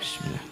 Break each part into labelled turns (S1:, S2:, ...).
S1: Bismillah.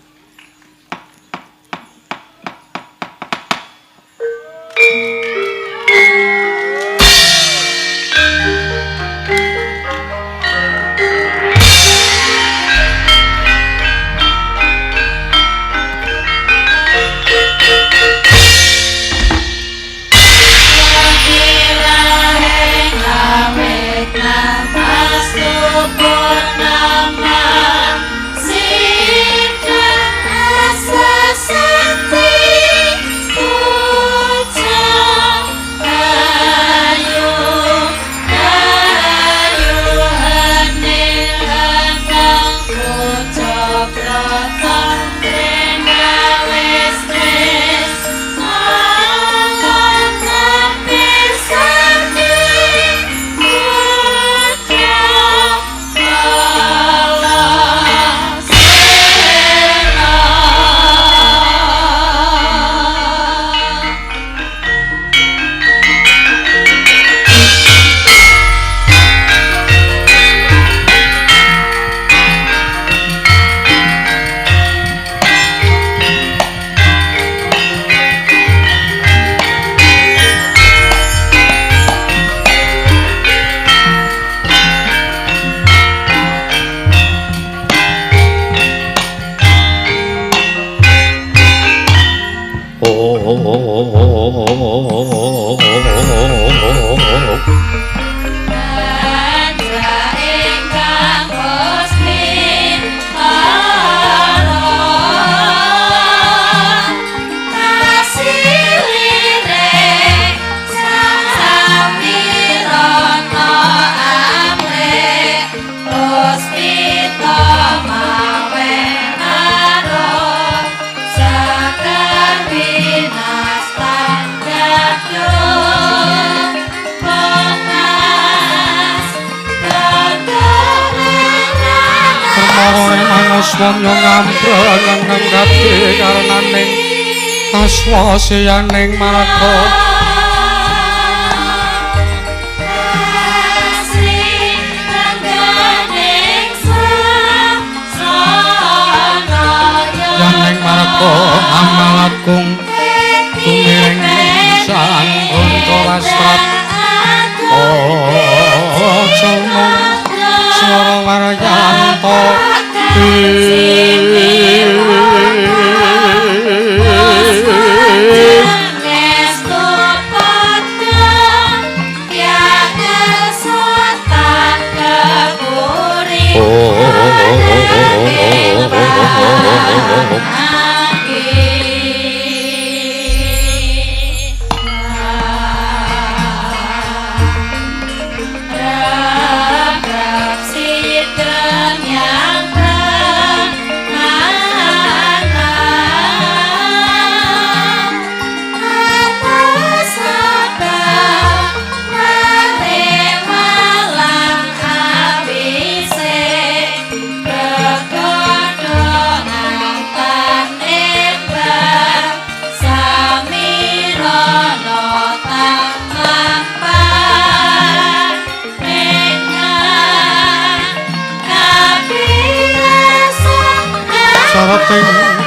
S1: Aswasianing marga yaning marga amalakung tumiring sang Antarastra aja mung swara waryanto.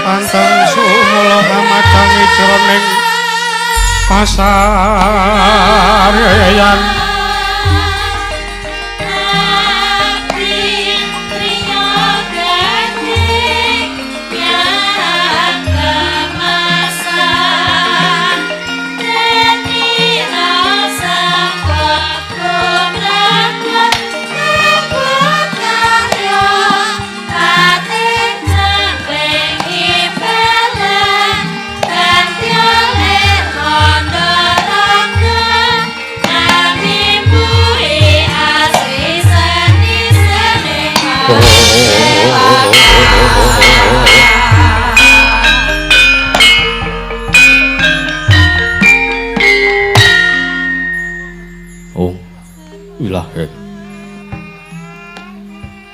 S1: Pantang sumula madangi jroning pasareyan.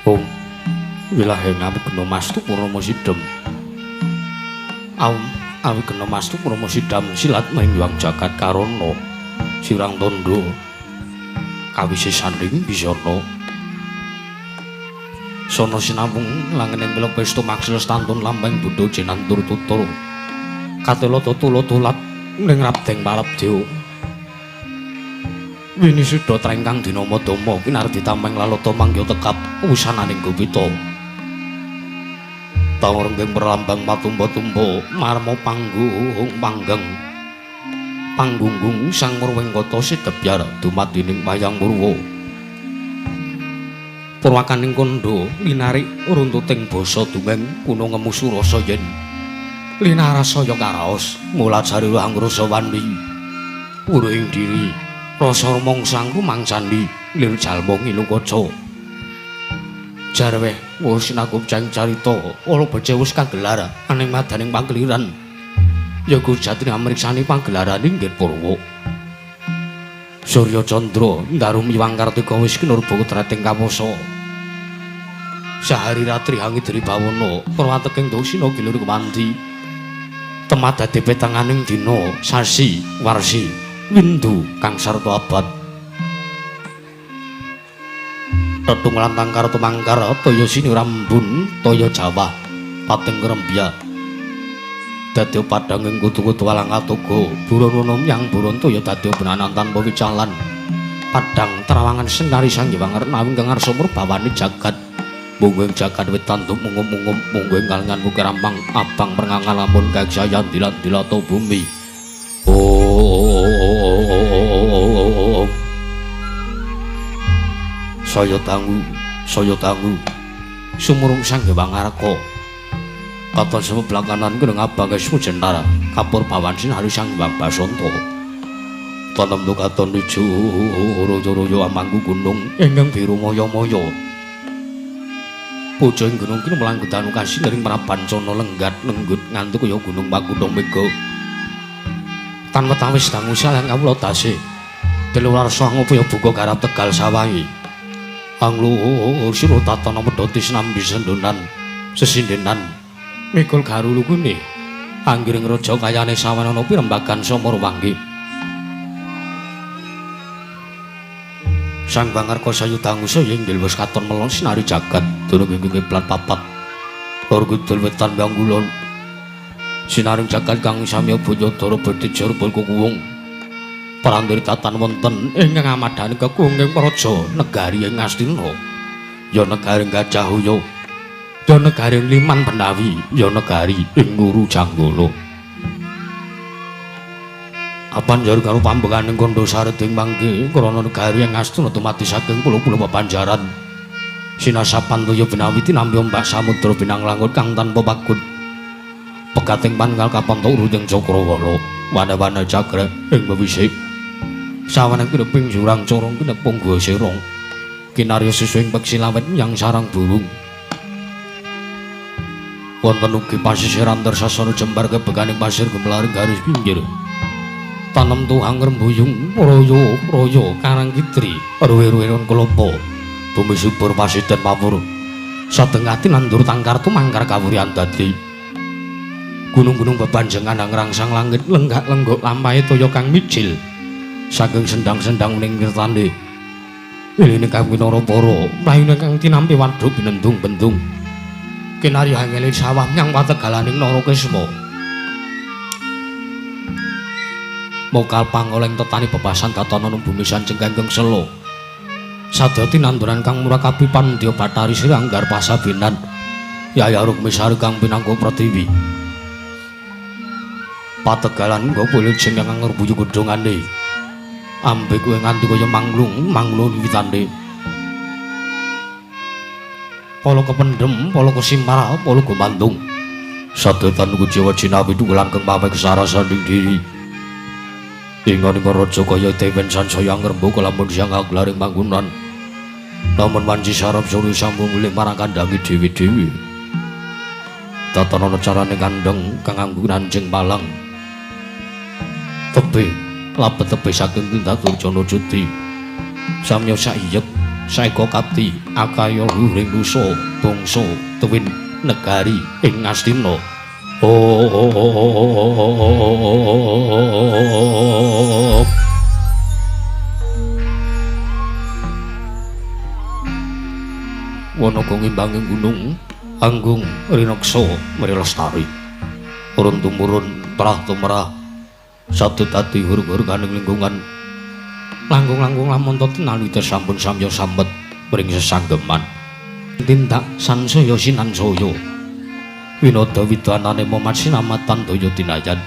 S1: Om wilahe awigna mastu purama sidhem. Awigna mastu purama sidham silat maing jagat karana sirang tandha kawise sanding bisana. Sono sinambung langening pelok pesto maksil stantun lambang buddha jinantur tutur. Katela tutula tulat ning rabdeng parabdya. Wini sudha trengkang dina madama kinardi tameng lalata mangya tekap wusananing gupita. Tawrenggeng perlambang patumpa-tumpa marma panggung panggeng. Panggunggung sang Murwengkata sidebyar dumadining wayang purwa. Purwakaning kandha linarik runtuting basa dumeng kuna ngemu surasa yen linarasaya karaos mulajari angrasa wani puruhing diri rasa rumangsa rumangcandi lir jalma ngilu kaca. Jarweh wis sinagub jang carita ala becik wis kagelar aning madaning pangkeliran. Ya gujatine amriksani panggelarane inggih Purwa. Surya Candra ndaru miwang Kartika wis kinurba treting kawasa. Sahari ratri hangidri bawana perwateking dosina gilur kemandi. Temadade petanganing dina sasi warsi windu kang sarta abad. Tetung lantang karo tumangkar toya sini rambun toya Jawa pating krembya. Dadi padhanging kutu-kutu alang atoga buron yang buron toya dadi benanan tanpa wicalan. Padhang terawangan senari Sang Hyang Wernawi ingkang ngarsa murbawani jagat. Mungguing jagat wetan mungup-mungup mungguing kalengan bukir rampang abang perngangan lamun kaksayan dilat-dilata bumi. Oh, saya dangu sumurung Sang Hyang Ngarka. Katon sebelah kanan kena abang esmu jentara kapur bawan sinari Sang Hyang Basanta. Tanem katon ijo royo-royo amangku gunung ingkang biru maya-maya. Puja ing gunung kini melanggut danu kasih ring prabancana lenggat lenggut nganti kaya gunung Pakundha Mega. Tan wetawis dangu salang kawula dase. Telu warsa ngupaya buka garap Tegal sawangi. Anglu sira tatana medhoti sinambi sendonan sesindenan. Mikul garulukune anggiring raja kayane sawanana pirembagan samara wanggi. Sang Bangarka sayudangu saya inggil wis katon melon sinari jagat durung ing kiblat papat. Lor kidul wetan Banggulon. Sinaring jagat kang samya Banyadara bedhijur kuwung. Prandiri tatan wonten ing ngamadhani kekunging praja negari ing Ngastina. Ya negari Gajah Huya. Ya negari Liman Benawi, ya negari ing Guru Janggala. Apan jar karo pambekaning kandha sareding mangke krana negari ing Ngastina dumadi saking pulo-pulo pepanjaran. Sinasapan toya Benawi tinampi ombak samudra binang langut kang tanpa pagut. Pegating pangkal kapanto uruting cakrawala, wana-wana jagrek ing wewisik. Sawaneng kineping jurang corong kinepung gua serong. Kinarya susu ing peksi lawet yang sarang burung. Wonten ugi pasisiran tersasana jembar kebekaning pasir gemelaring garis pinggir. Tanem tuhang rembuyung royo royo karang kitri ruwe-ruwe kelapa. Bumi subur pasiden mawur. Satengah tinandur tangkar tumangkar kawuryan dadi. Gunung-gunung bebanjengan ngrangsang langit lenggak-lenggok lampahe toya kang mijil. Saking sendang-sendang ning ngertane. Iline kang winara para, mlayune kang tinampi waduk binendung-bendung. Kinarya angele sawah nyang pategalaning Narakesma. Mokal pangoleng tetani bebasan datana bumi sanceng kangkung sela. Sadaya tinanduran kang murakabi pandya Bathari Sri Anggar pasabinan. Yaya Rukmisari kang pinangka pratiwi. Pategalan nggo wilujeng kang ngrebuyu godhongane. Ambe kowe nganti kaya manglung, manglung wiwitane. Pala kependhem, pala kesimpar, pala gumantung. Sadaya tanu jiwa jinawi tulang kang pawek sarasaning diri. Ingon-ingon raja kaya dewen sansaya ngrembaka lamun siang aglaring panggonan. Lamun wanci sarap suri sambung mulih marang kandhange dhewe-dhewe. Tatanana carane kandheng kang nganggo nanjing palang. Tebih labet tebih saking tindak Durjana Judi. Samya saiyek saeka kapti akaya luhuring nusa bangsa tuwin negari ing Ngastina. Oh. Wanaga ngimbanging gunung anggung rineksa mrilestari. Urun tumurun trah tumrah sabda dadi hur-hur kaning lingkungan. Langkung-langkung lamun tinalwita sampun samya samet mring sesanggeman. Tindak sansaya sinansaya. Winada widanane momat sinamatan daya dinayan.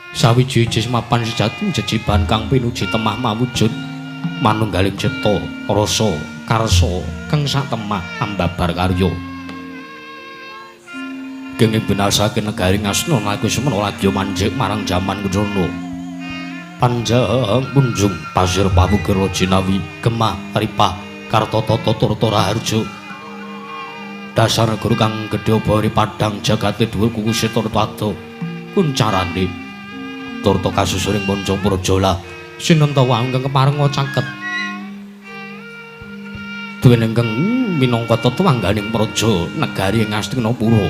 S1: Sawiji-wiji mapan sejati jejiban kang pinuji temah mawujud manunggaling cipta rasa karsa kang sak temah ambabar karya. Kenging binasake negari Ngastina nalika semana lagi manjik marang jaman kencana. Panjang punjung pasir pawukir jinawi gemah ripah kartata turta raharja. Dasar negara kang gedhe obore padhang jagate dhuwur kukuse turta ado kuncarane. Turta kasusuring manca praja sinenta ingkang keparenga caket duwen ingkang minangka tetwangganing praja negari ing Astinapura.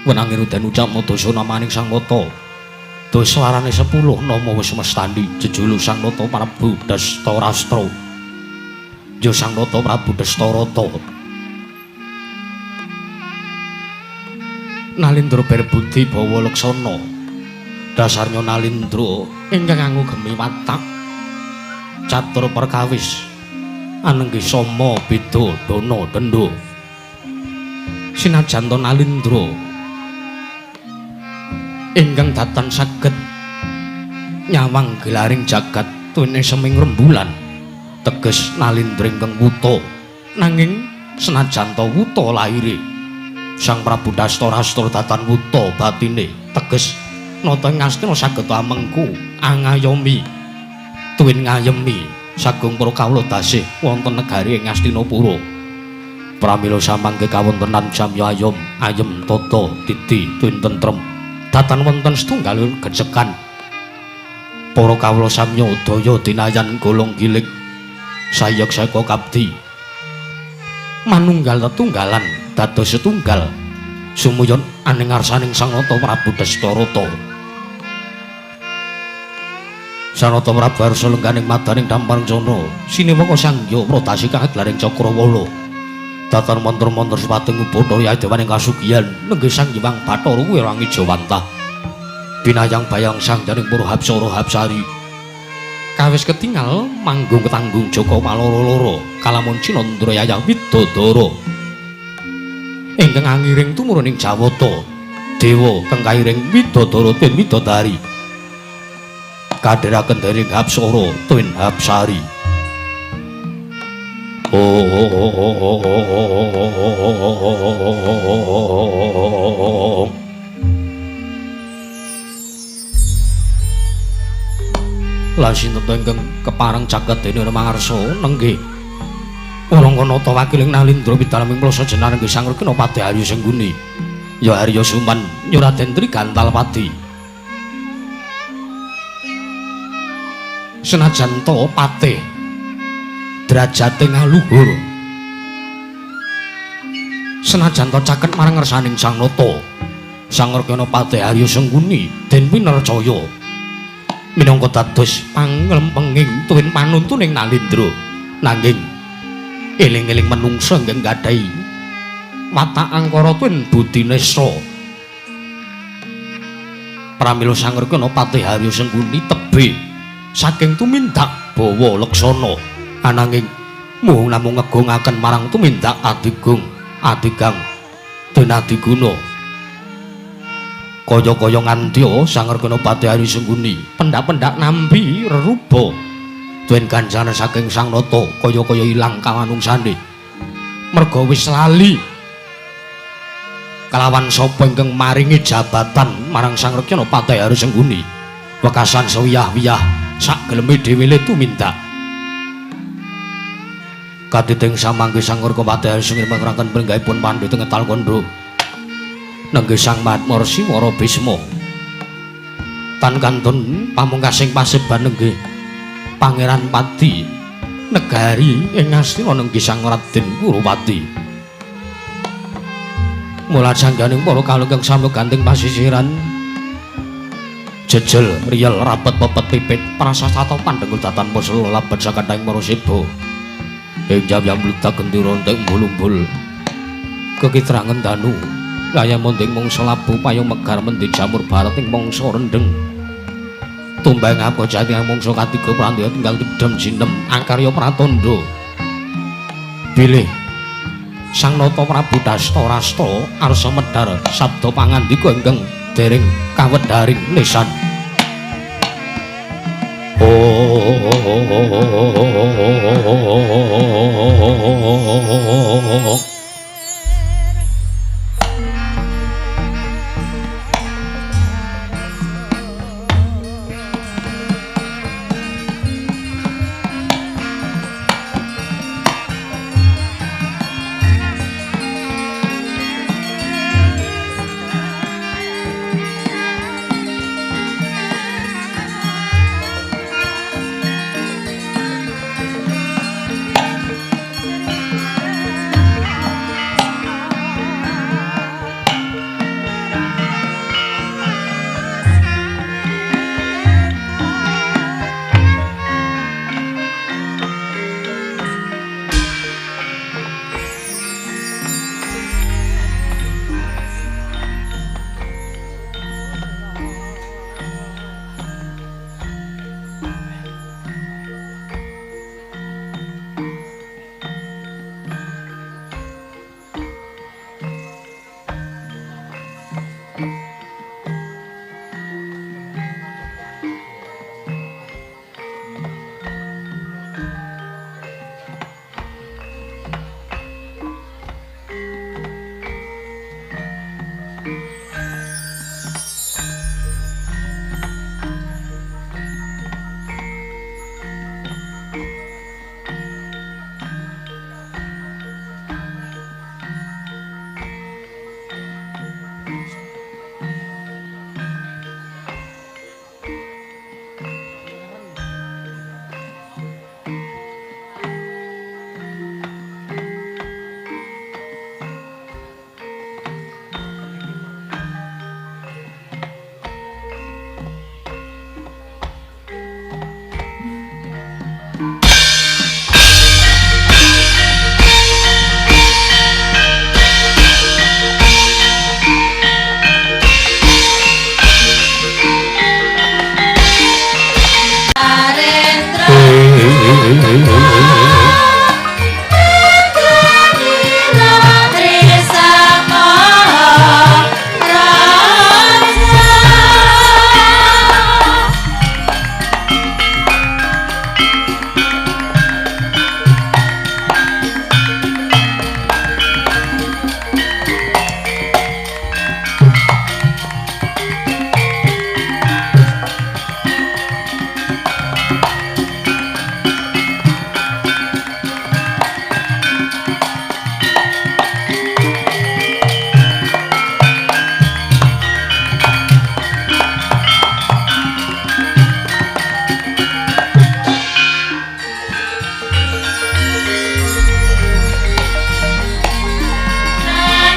S1: Wenang udan ucap madasa namaning Sang Nata. Dasa arane 10 nama wis mestani jejuluk Sang Nata Prabu Dastarastra. Ya Sang Nata Prabu Dastarata. Nalindra berbudi bawa laksana. Dasarnya Nalindra ingkang ngugemi watak catur perkawis anenggi sama beda dana denda. Sinajan to Nalindra ingkang datan saged nyawang gelaring jagat tuwin seming rembulan teges Nalindra ingkang wuta, nanging senajan to wuta lahire Sang Prabu Dastarastra datan wuta batine teges nata ing Ngastina saged amengku angayomi tuwin ngayemi sagung para kawula dasih wonten negari ing Ngastinapura. Pramila samangke kawontenan samya ayom ayem tata titi tuwin tentrem datan wonten setunggal gecekan para kawula samya daya dinayan golong gilig sayek seka kabdi manunggal tetunggalan dados setunggal sumuyon aning ngarsaning Sang Nata Prabu Dastarata. Sang Nata Prabu arsa lengganing madaning damparencana siniwaka sangya prodasi kagelaring Cakrawala. Datan mantra-mantra sepating ubata dewaning kasugihan nenggih Sang Hyang Bathara Wirangi Jawantah. Binayang bayang sang janing para hapsara hapsari. Kawis ketingal manggung ketanggung Jaka Paloro-loro kalamun Cinandra Yayah Widodara. Ingkang angiring tumurun ing Jawata, dewa kang kairing widodara tuwin widodari. Kadheraken dening Hapsara tuwin Hapsari. Oh. Lan sinten ingkang kepareng caket dene mangarsa nenggih Warangkanata wakiling Nalindra pidalem ing Plaza Jenar nggih Sang Rukina Pati Arya Sengguni. Ya Arya Suman ya Raden Trigantal Pati. Senajan to patih derajate ngaluhur. Senajan to caket marang ngersaning Sang Nata. Sang Rukina Pati Arya Sengguni den pinercaya minangka dados panglempenging tuwin panuntuning Nalindra. Nanging eling-eling menungsa ingkang gadhahi watak angkara tuwin budi nesra. Pramila Sang Rukina Patih Arya Sengguni tebih saking tumindak bawa laksana, ananging mung namung ngegongaken marang tumindak adigung adigang den adiguna. Kaya-kaya ngandya Sang Rukina Patih Arya Sengguni pendak-pendak nampi reruba tuwin ganjaran saking Sang Nata kaya-kaya ilang kamanungsane. Merga wis lali kalawan sapa ingkang maringi jabatan marang Sang Rukina Patih Arya Sengguni. Wekasan sewiyah-wiyah sak geleme dhewe le tumindak. Katiting samangke Sang Rukina Patih Arya Sengguni mangkraken plenggahipun pandhita ngetal kandha nenggih Sang Mahatma Resi Wara Bisma. Tan kantun pamungkasing paseban nenggih Pangeran Pati negari ing Ngastina nenggih Sang Raden Kurupati. Mula jangganing para kawula ingkang sami ganting pasisiran jejel riyel rapet pepet pipit prasastata pandhenggul datan pusela labet sakandhang marasiba. Ing jam-jam bludak gendera entek umbul-umbul. Kekitrangen danu layang monding mangsa labu payung megar mendhi jamur barat ing mangsa rendheng. Tumbang apa jati ing mangsa katiga prandya tinggal tidhem jinem akarya pratandha. Bilih Sang Nata Prabu Dastarasta arsa medhar sabda pangandika ingkang dereng kawedharing lisan. Oh.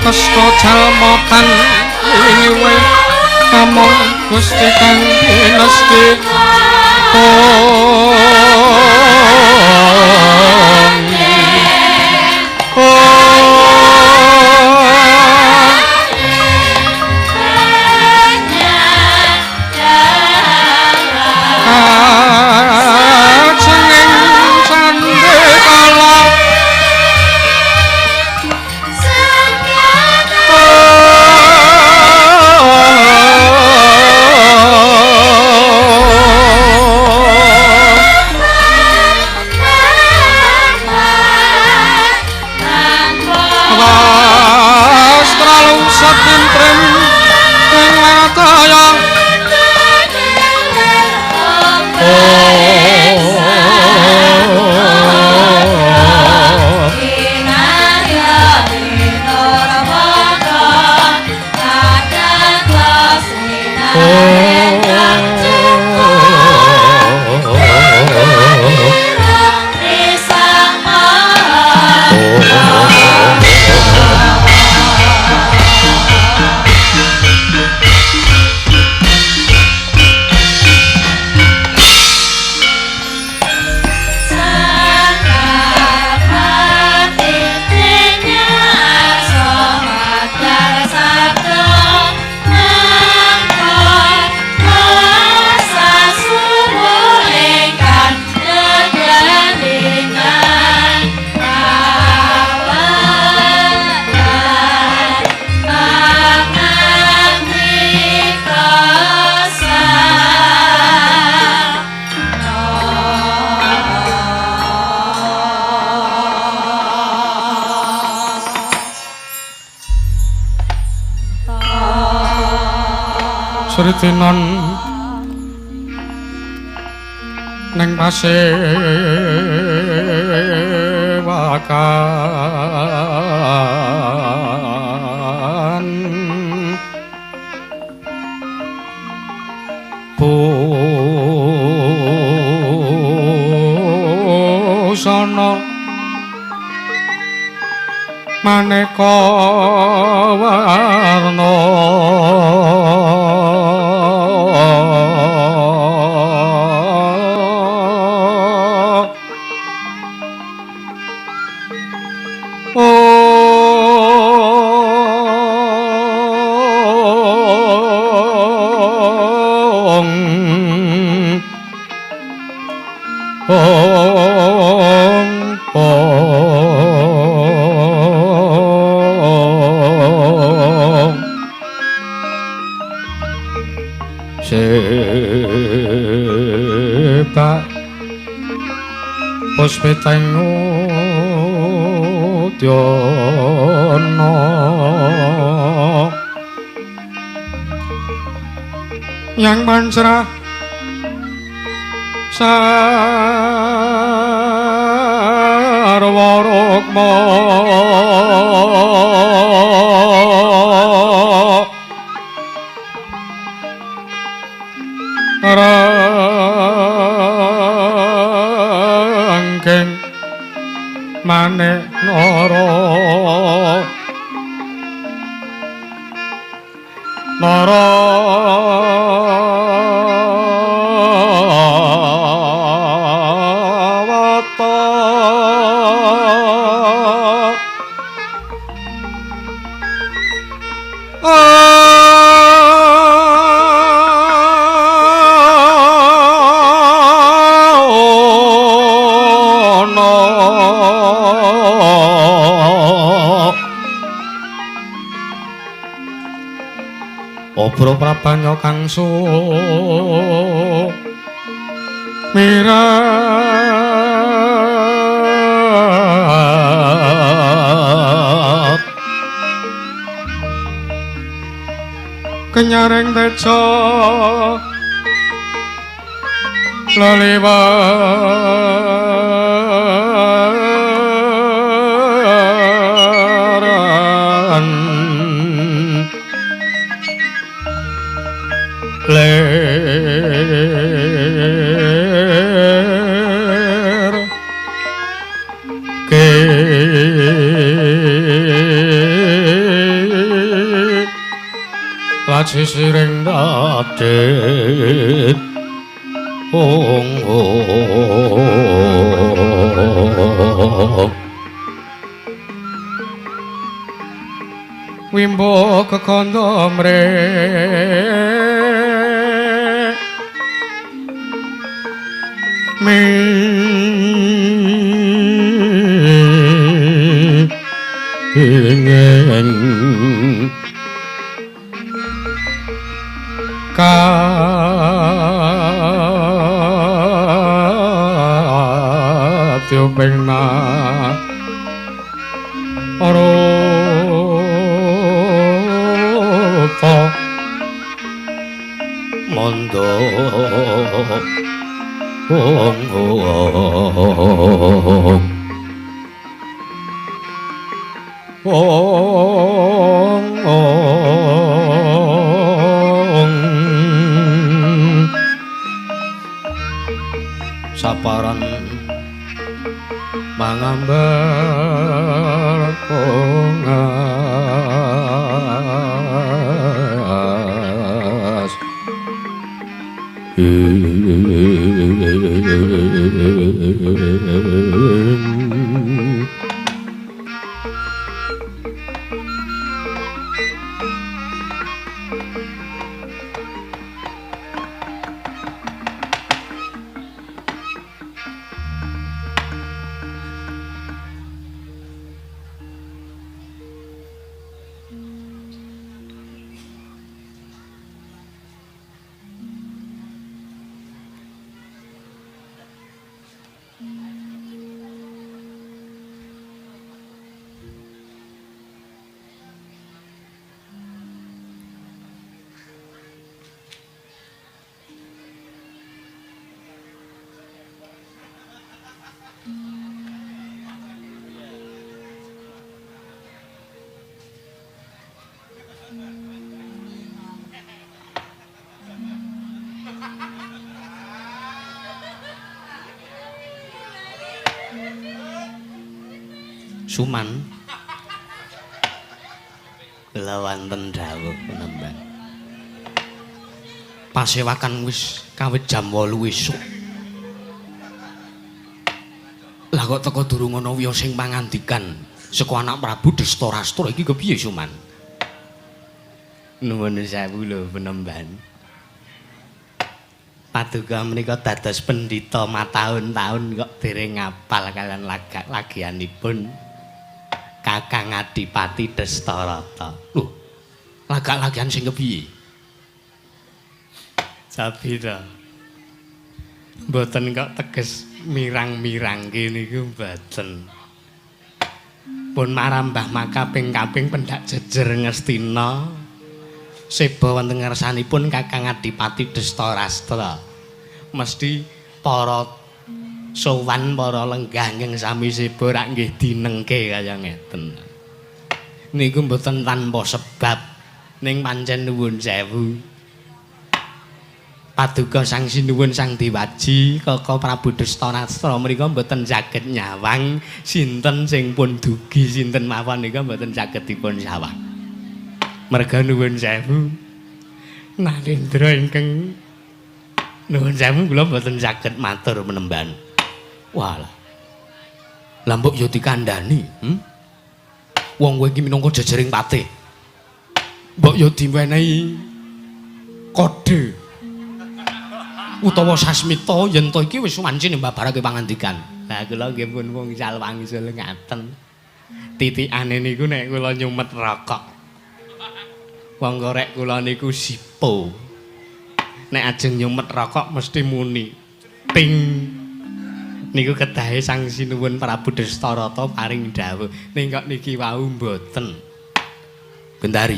S1: Kesta jalma kang liwe among Gusti kang pinesti. Sritinan neng pasewakan busana maneka warna. Sebak puspitaing udyana yang pancrah sarwa rukma rangkeng manik nara nara wata Obro prabanya kang sumirat kenyaring teja leliwaran ler ke laci siring dadit ong wimbo kekandha mre mingeng katyuping rupa mandha ong ong ong saparan mangambar kongas Suman. Kula wonten dawuh penemban. Pasewakan wis kawit jam 8 esuk. Lah kok teko durung ana wiya sing pangandikan saka anak Prabu Destarastra iki kepiye Suman? Nuwun sewu lho penemban. Paduka menika dados pendhita mataun-taun kok dereng ngapal kalian lagak-lagianipun Kakang Adipati Destarata. Lho, lagak-lagian sing kepiye? Sabira. Mboten kok teges mirang-mirangke niku mboten. Pun marambah makaping-kaping pendak jejer Ngastina. Seba wonten ngarsanipun Kakang Adipati Destarastra. Mesti para sowan para lenggah ingkang sami seba rak nggih dinengke kaya ngeten. Niku mboten tanpa sebab ning pancen nuwun sewu. Paduka Sang Sinuwun Sang Dewaji Kaka Prabu Destarastra mriku mboten saged nyawang sinten sing pun dugi sinten mawon nika mboten saged dipun sawang. Merga nuwun sewu Narendra ingkang nuwun sewu kula mboten saged matur menemban. Walah. Lah mbok yo dikandhani, Wong kowe iki minangka jejering patih. Mbok yo diwenehi kode utawa sasmita yen to iki wis wancine mbabarake pangandikan. Lah kula nggih pun wngsal wangsul ngaten. Titikane niku nek kula nyumet rokok. Wong korek kula niku sipo. Nek ajeng nyumet rokok mesti muni ting. Niku kedahe Sang Sinuwun Prabu Destarata paring dawuh. Ning kok niki wau mboten. Gendari.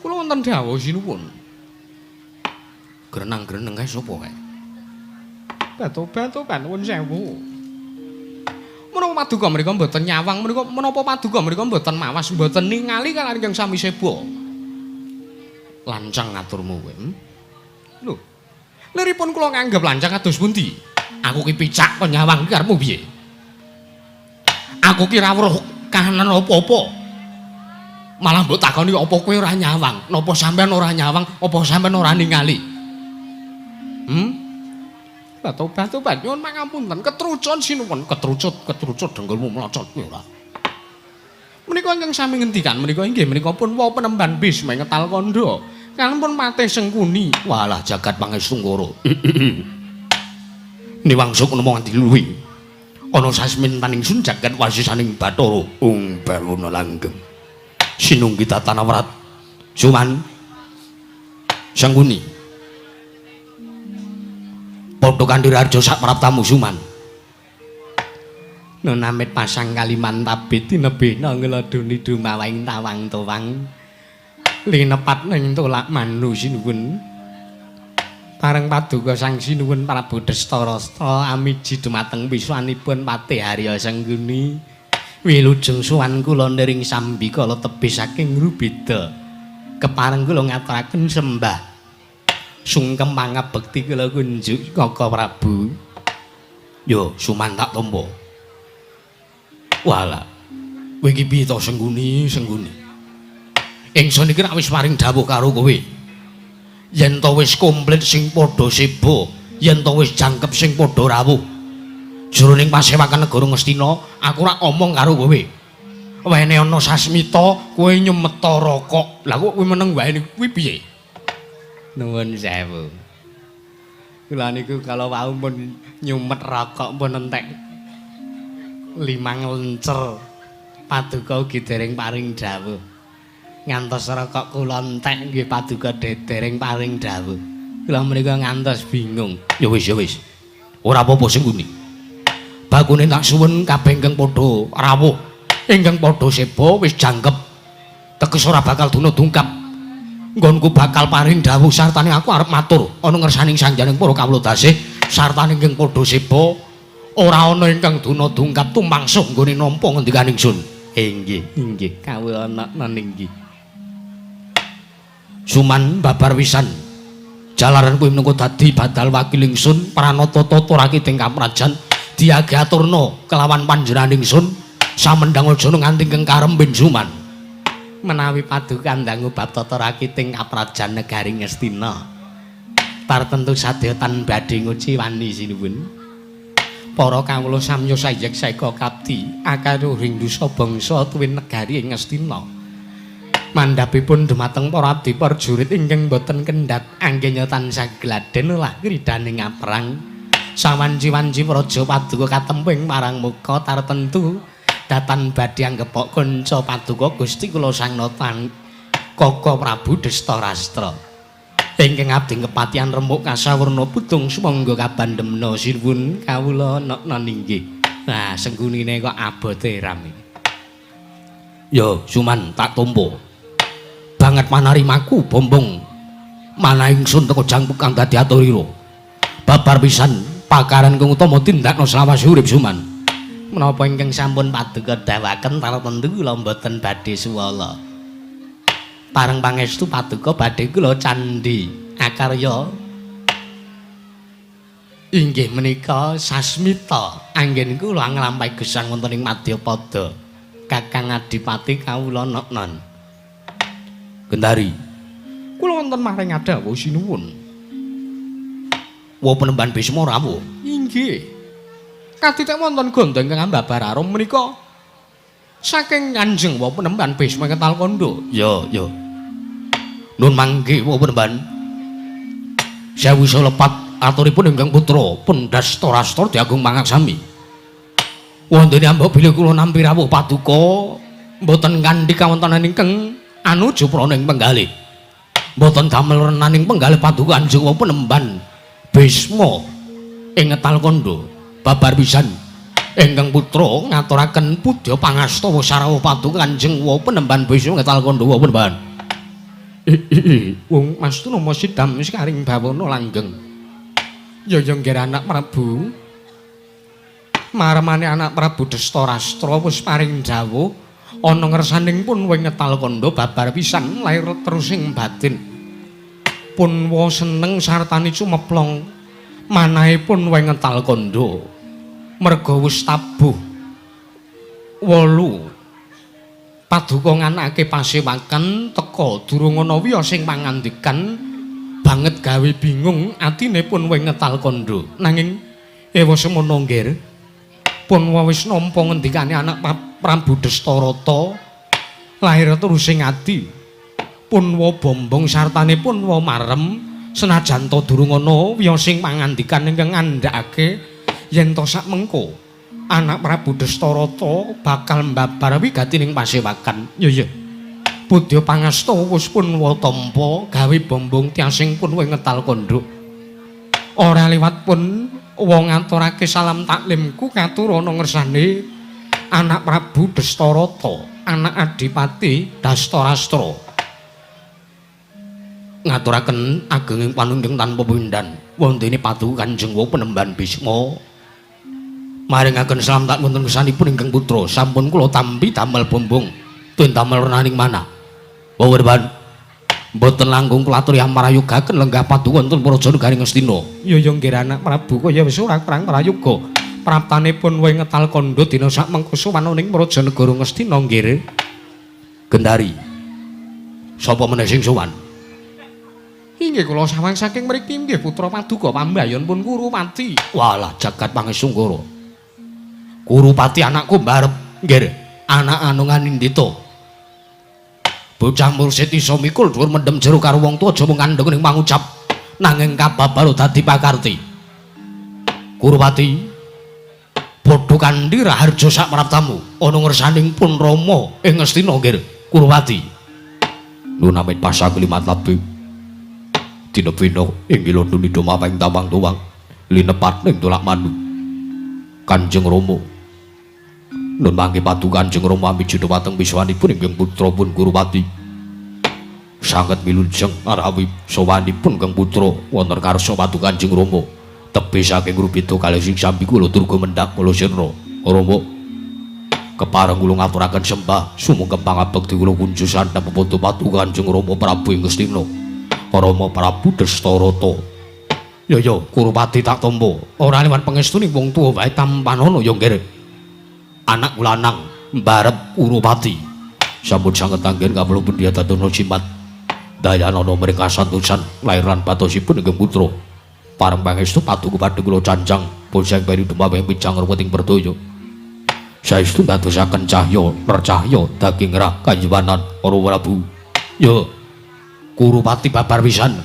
S1: Kula wonten dawuh sinuwun. Grenang-greneng kae sapa kae? Batu-batu nuwun sewu. Menapa paduka mriku mboten nyawang menika menapa paduka mriku mboten mawas mboten ningali kaliyan ingkang sami seba. Lancang aturmu kowe. Lho. Liripun kula nganggep lancang kados pundi? Aku ki picak kok nyawang ki karepmu piye? Aku ki ra weruh kahanan apa-apa. Malah mbok takoni apa kowe ora nyawang? Napa sampean ora nyawang? Apa sampean ora ningali? Batu-batu nyuwun pangapunten, ketrucut sinuwun, ketrucut, ketrucut dengkulmu mlocot kowe ora. Menika ingkang sami ngendikan menika inggih menika pun wa penemban Bisma ngetal kandha. Kalian pun patih Sengkuni. Walah jagat pangestungkara. Niwang sukma nganti luwi. Ana sasmintan ingsun jagat wasisaning Bathara Ung Bawana langgeng. Sinunggi tatana wrat. Suman Sengkuni. Padha kanthi raja sak praptamu Suman. Nunamit pasang kaliman tabit tinebihna ngladuni dumawaing tawang towang. Linepat ning tolak manu sinuwun. Pareng paduka Sang Sinuwun Prabu Destarastra amiji dumateng wiswanipun Patih Arya Sengkuni. Wilujeng sowan kula niring sambikala tebih saking Rubeda. Kepareng kula ngaturaken sembah sungkem pangabekti kula kunjuk Kaka Prabu. Yo Suman tak tampa. Walah. Kowe iki piye to Sengkuni, Sengkuni? Ingsun iki rak wis paring dawuh karo kowe. Yen to wis komplit sing padha seba, yen to wis jangkep sing padha rawuh. Jroning pasewakan negara Ngastina, aku rak omong karo kowe. Wene ana sasmita, kowe nyumeta rokok. Lah kok kowe meneng wae niku kuwi piye? Nuwun sewu. Kula niku kala wau pun nyumet rokok pun entek 5 lencer. Paduka ugi dereng paring dawuh. Ngantos rokok kula entek nggih paduka dereng paring dawuh. Kula menika ngantos bingung. Ya wis ya wis. Ora apa-apa Sengkuni. Bakune tak suwun kabeh ingkang padha rawuh, ingkang padha seba wis jangkep. Teges ora bakal duna dungkap. Nggonku bakal paring dawuh sartane aku arep matur ana ngersaning sangjaning para kawula dasih sartane ingkang padha seba ora ana ingkang duna dungkap tumangsuh nggone nampa ngendikaning ingsun. Inggih, inggih, kawula ana inggih. Suman babar wisan. Jalaran kuwi minangka dadi badal wakil ingsun pranata tata rakideng kaprajan diagaturna kelawan panjenengan ingsun Samendang aja nganti ingkang karembin Suman. Menawi paduka ndangu bab tata rakiting kaprajan negari Ngastina. Tartentu sadaya tan badhe nguciwani sinuwun. Para kawula samya sayek saeka kapti akaruhing dusa bangsa tuwin negari ing Ngastina. Mandhapipun dumateng para abdi prajurit ingkang boten kendhat anggenya tansah gladen olah kridhaning aprang. Sawanci-wanci praja paduka katemping marang muka tartentu datan badhe anggepok kanca paduka Gusti kula Sang Natan Kaka Prabu Destarastra. Ingkang abdi kepatihan remuk kasawurna putung sumangga kabandemna sinuwun kawula nokna inggih. Nah, senggunine kok abote ram iki. Yo, Suman tak tampa. Banget manarimaku bombong manah ingsun teko jangkung kang dadi aturira. Babar pisan pakaran kang utama tindakna selawase urip Suman. Menapa ingkang sampun paduka dawaken tartentu kula mboten badhe suwala. Pareng pangestu paduka badhe kula candhi akarya inggih menika sasmita anggen kula nglampahi gesang wonten ing madyapada Kakang Adipati kawula noknon. Gendari kula wonten maring adawuh sinuwun. Wa penemban Bisma rawuh. Inggih. Katitek wonten gondhong ingkang ambabar arum menika saking Kanjeng wa penemban Bisma Ketal Kandha. Ya, ya. Nun mangke wa penemban. Sewu lepat aturipun ingkang putra pun Dastarastra diagung mangaksami. Wontene ambok bilih kula nampi rawuh paduka mboten kanthi kawontenan ingkang anuju prana ing penggalih. Mboten damel renaning penggalih paduka Kanjeng wa penemban Bisma ing Ngetal Kandha. Babar pisan ingkang putra ngaturaken pudya pangastawa sarawuh paduka Kanjeng wa penemban Bisma Ngetal Kandha wa penemban. Wong Mas Tunama sidam sekaring bawana langgeng. Ya ya nggih anak Prabu. Maremane anak Prabu Destarastra wis paring dawuh ana ngersaning pun wing Ngetal Kandha babar pisan lair terusing batin. Pun wa seneng sartani cumeplong manahipun wing Ngetal Kandha. Merga wis tabuh 8 paduka nganake pasewakan teka durung ana wiya sing pangandikan banget gawe bingung atine pun wing Ngetal Kandha. Nanging ewa semono nggir pun wis nampa ngendikane anak Prabu Destarata lahir terusing ati pun wa bombong sartane pun wa marem senajan ta durung ana wiya sing pangandikan ingkang ngandhakake yen ta sak mengko anak Prabu Destarata bakal mbabar wigatining pasewakan. Ya ya. Pudya pangasta wis pun wa tampa gawe bombong tiasing pun wing Ngetal Kandha. Ora liwat pun wa ngaturake salam taklimku katur ana ngersane anak Prabu Destarata, anak Adipati Dastarastra. Ngaturaken agenging panundhing tanpa pindhan wontene paduka Kanjeng wa penemban Bisma. Maringaken salam tak wonten kesanipun ingkang putra sampun kula tampi damel bombong tuwin damel renaning manah. Wawerban mboten langkung kula aturi amarayogaken lenggah paduka wonten praja negari Ngastina. Ya ya nggih anak Prabu kaya wis ora kurang prayoga. Praptane pun wing Ngetal Kandha dina sak mengko sowan ning praja negara Ngastina nggih. Gendari. Sapa meneh sing sowan? Inggih kula sawang saking mriki nggih putra paduka pambayon pun Kurupati. Walah jagat pangesungkara. Kurupati anakku mbarep nggih anak anungan Nindita. Bocah mursid iso mikul dhuwur mendem jero karo wong tuwa aja mung kandheng ning pangucap nanging kababaro dadi pakarti. Kurupati padha kandhi raharja sak praptamu ana ngersaning pun Rama ing Ngastina nggih Kurupati. Nun amit pasang limat labib. Dina bina ing ilondo nida maweng tawang tuwang linepat ning tolak mandu. Kanjeng Rama nun mangke paduka Kanjeng Rama amiji dhumateng wiswanipun ingkang putra pun Kurupati. Sanget wilujeng arawih sowanipun kang putra wonten karsa paduka Kanjeng Rama. Tebih saking rubita kalih sing sambi kula durga mendhak kula sirna. Rama kepareng kula ngaturaken sembah sumangga pangabekti kula kunjuk sandhap pepodo paduka Kanjeng Rama Prabu ing Ngastina. Rama Prabu Destarata. Ya ya Kurupati tak tampa. Ora liwat pangestuning wong tuwa wae tampanana ya nggih. Anak lanang Mbarep Kurupati. Sampun sanget anggen kawula pun dadono jimat. Dayanana mring kasantosan lairan batosipun ingkang putra. Pareng pangestu paduka padha kula cancang boseng peri dumaweng pijang ruweting berdaya. Saestu ndadosaken cahya percahya daging rah kayiwanan para Prabu. Ya Kurupati babar pisan.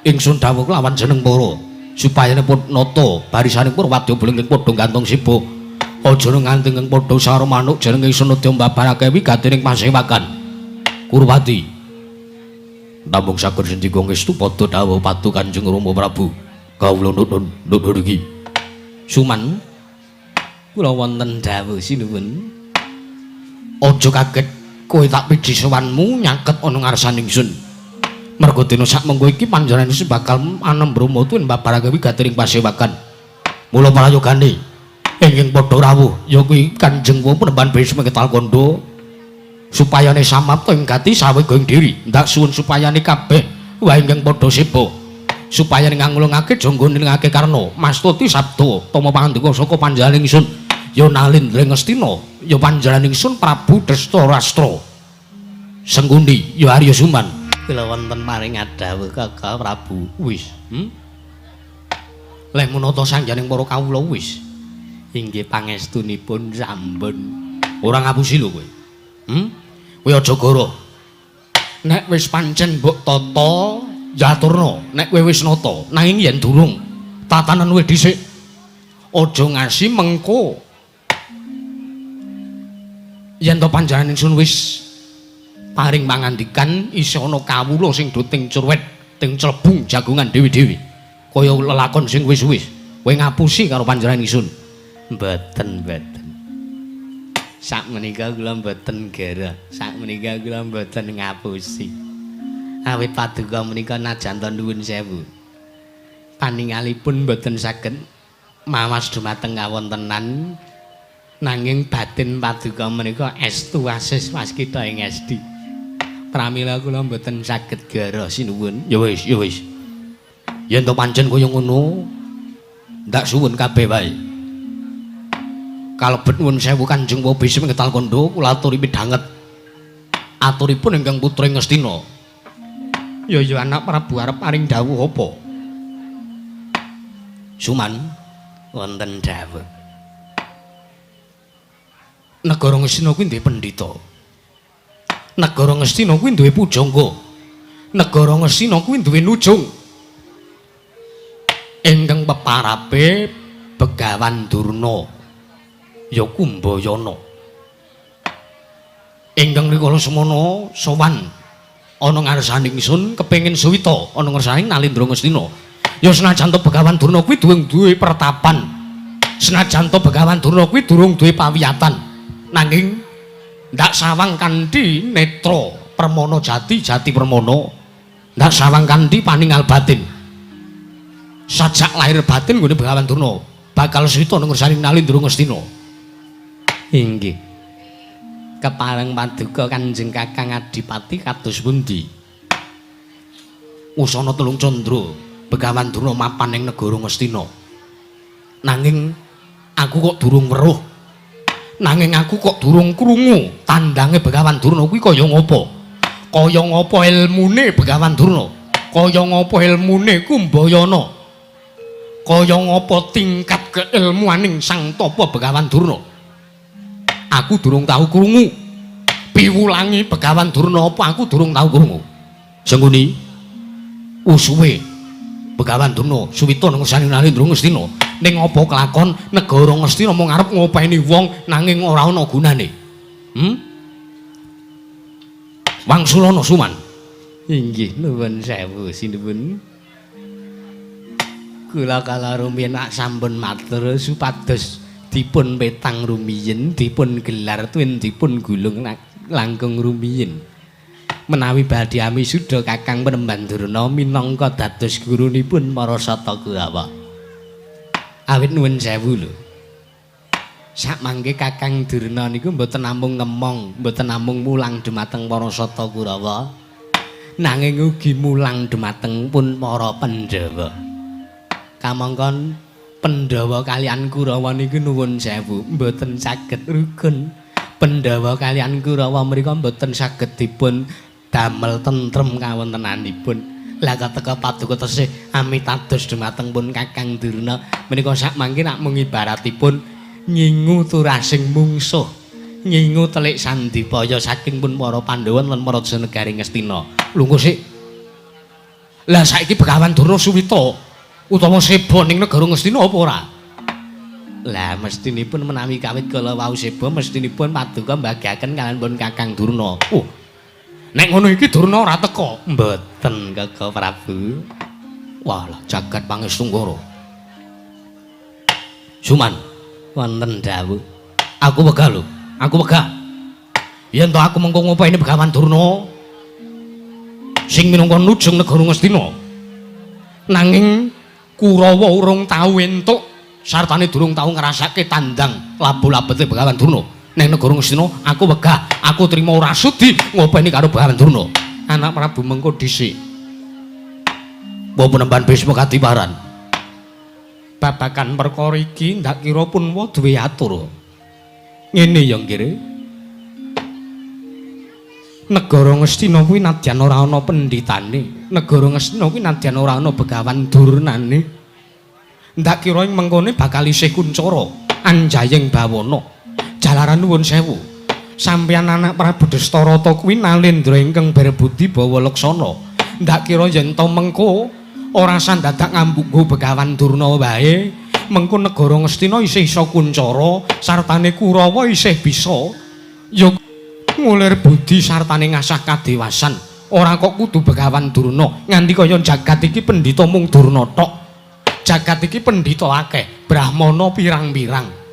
S1: Ingsun dawuh kelawan jeneng para supayane pun nata barisaning para wadya blengking padha gantung siba. Aja nganti ing padha saro manuk jeneng ingsun nedya mbabarake wigatining pasewakan. Kurupati. Namung saged sendika ngestu padha dawuh padu Kanjeng Rama Prabu. Kawula nuwun nuwun iki. Suman kula wonten dawuh sinuwun. Aja kaget kowe tak piji sowanmu nyaket ana ngarsaning ingsun. Merga dina sakmengko iki panjenengan ingsun bakal anem brahma tuwin mbabarake wigatining pasewakan. Mula prayogane ingkang padha rawuh ya kuwi Kanjeng Panembahan Bisma Ketal Kandha supayane samapta ing gati sawega ing diri. Ndak suwun supayane kabeh wae ingkang padha seba. Supayane ngangulungake jangga nilingake karna mastuti sabda tama pangandika saka panjenengan ingsun ya Nalindra Ngastina ya panjenengan ingsun Prabu Destarastra. Sengkuni ya Arya Suman. Kula wonten paring dawuh Kakang Prabu. Wis, Leh menata sangyaning para kawula wis. Inggih pangestunipun sampun. Ora ngapusi lho kowe. Kowe aja goro. Nek wis pancen mbok tata ya aturna, nek kowe wis nata, nanging yen durung tatanan kowe dhisik. Aja ngasi mengko. Yen to panjenengan ingsun wis paring pangandikan isih ana kawula sing do ting curwet, ting clebung jagongan dewi-dewi. Kaya lelakon sing wis-wis. Kowe ngapusi karo panjenengan ingsun. Mboten, mboten. Sakmenika kula mboten gerah, sakmenika kula mboten ngapusi. Awit paduka menika najan to nuwun sewu. Paningalipun mboten saged mawas dumateng kawontenan nanging batin paduka menika estu asis waskita ing esti. Pramila kula mboten saged gerah sinuwun. Ya wis, ya wis. Yen to pancen kaya ngono, ndak suwun kabeh wae. Kalebet nuwun sewu Kanjeng Bisma Ketal Kandha kula aturi midhanget. Aturipun ingkang putra Ngastina. Ya ya anak Prabu arep paring dawuh apa? Suman wonten dawuh. Negara Ngastina kuwi duwe pendhita. Negara Ngastina kuwi duwe pujangga. Negara Ngastina kuwi duwe nujung. Ingkang peparape Begawan Durna ya Kumbayana. Ingkang rikala semana sowan ana ngarsane ingsun kepengin suwita ana ngarsane Nalindra Ngastina. Ya senajan to Begawan Durna kuwi durung duwe pertapan. Senajan to Begawan Durna kuwi durung duwe pawiyatan. Nanging ndak sawang kanthi netra permana jati jati permana, ndak sawang kanthi paningal batin. Sajak lahir batin nggone Begawan Durna bakal suwita nang ngarsane Nalindra Ngastina. Inggih. Kepareng paduka Kanjeng Kakang Adipati kados pundi? Usana telung candra Begawan Durna mapan ing negara Ngastina. Nanging aku kok durung weruh. Nanging aku kok durung krungu tandange Begawan Durna kuwi kaya ngapa? Kaya ngapa ilmune Begawan Durna? Kaya ngapa ilmune Kumbayana? Kaya ngapa tingkat keilmuaning Sang Tapa Begawan Durna? Aku durung tau krungu. Piwulangi Begawan Durna apa aku durung tau krungu. Sengkuni usuwe Begawan Durna suwita nang ngersane Nalindra Ngastina. Ning apa kelakon negara Ngastina mung arep ngopeni wong nanging ora ana gunane. Wangsulana Suman. Inggih nuwun sewu sinuwun. Kula kala rumiyin ak sampun matur supados dipun petang rumiyin, dipun gelar tuwin dipun gulung langkung rumiyin. Menawi badhe amisuda Kakang Panembahan Durna minangka dados gurunipun para Sata Kurawa. Awit nuwun sewu lho. Sakmangke Kakang Durna niku mboten namung ngemong, mboten namung mulang dumateng para Sata Kurawa, nanging ugi mulang dumateng pun para Pandhawa. Kamangka Pandhawa kaliyan Kurawa niku nuwun sewu mboten saged rukun. Pandhawa kaliyan Kurawa mriku mboten saged dipun damel tentrem kawontenanipun. Lah kateka paduka tesih amitados dumateng pun Kakang Durna menika sak mangke namung ibaratipun nyingu turasing mungsuh, nyingu telik sandipaya saking pun para Pandhawa lan para negari Ngastina. Lungguh sik. Lah saiki Begawan Durna suwita utawa seba ning negara Ngastina apa ora? Lah mestinipun menawi kawit kala wau seba mestinipun paduka mbagiaken kaliyan pun Kakang Durna. Oh. Nek ngono iki Durna ora teka. Mboten, Kaka Prabu. Wah lah jagat pangestu-nggara. Suman, wonten dawuh. Aku wegah lho, aku wegah. Yen to aku mengko ngopeni Begawan Durna sing minangka nujung negara Ngastina. Nanging Kurawa urung tau entuk sartane durung tau ngrasake tandang labu-labete Begawan Durna. Ning negara Ngastina aku wegah, aku trima ora sudi ngopeni karo Begawan Durna. Anak Prabu mengko dhisik. Wa penemban Bisma kadiparan. Babagan perkara iki ndak kira pun wa duwe atur. Ngene ya nggih. Negara Ngastina kuwi nadyan ora ana pendhitane, negara Ngastina kuwi nadyan ora ana Begawan Durnane. Ndak kira ing mengkone bakal isih kuncara anjayeng bawana. Jalaran nuwun sewu. Sampeyan anak Prabu Dastarata kuwi nalendra ingkang berbudi bawa laksana. Ndak kira yen to mengko ora sandadak ngambunggo Begawan Durna wae, mengko negara Ngastina isih iso kuncara sartane Kurawa isih bisa ya ngulir budi sartane ngasah kadewasan. Ora kok kudu Begawan Durna, nganti kaya jagat iki pendhita mung Durna tok. Jagat iki pendhita akeh, brahmana pirang-pirang.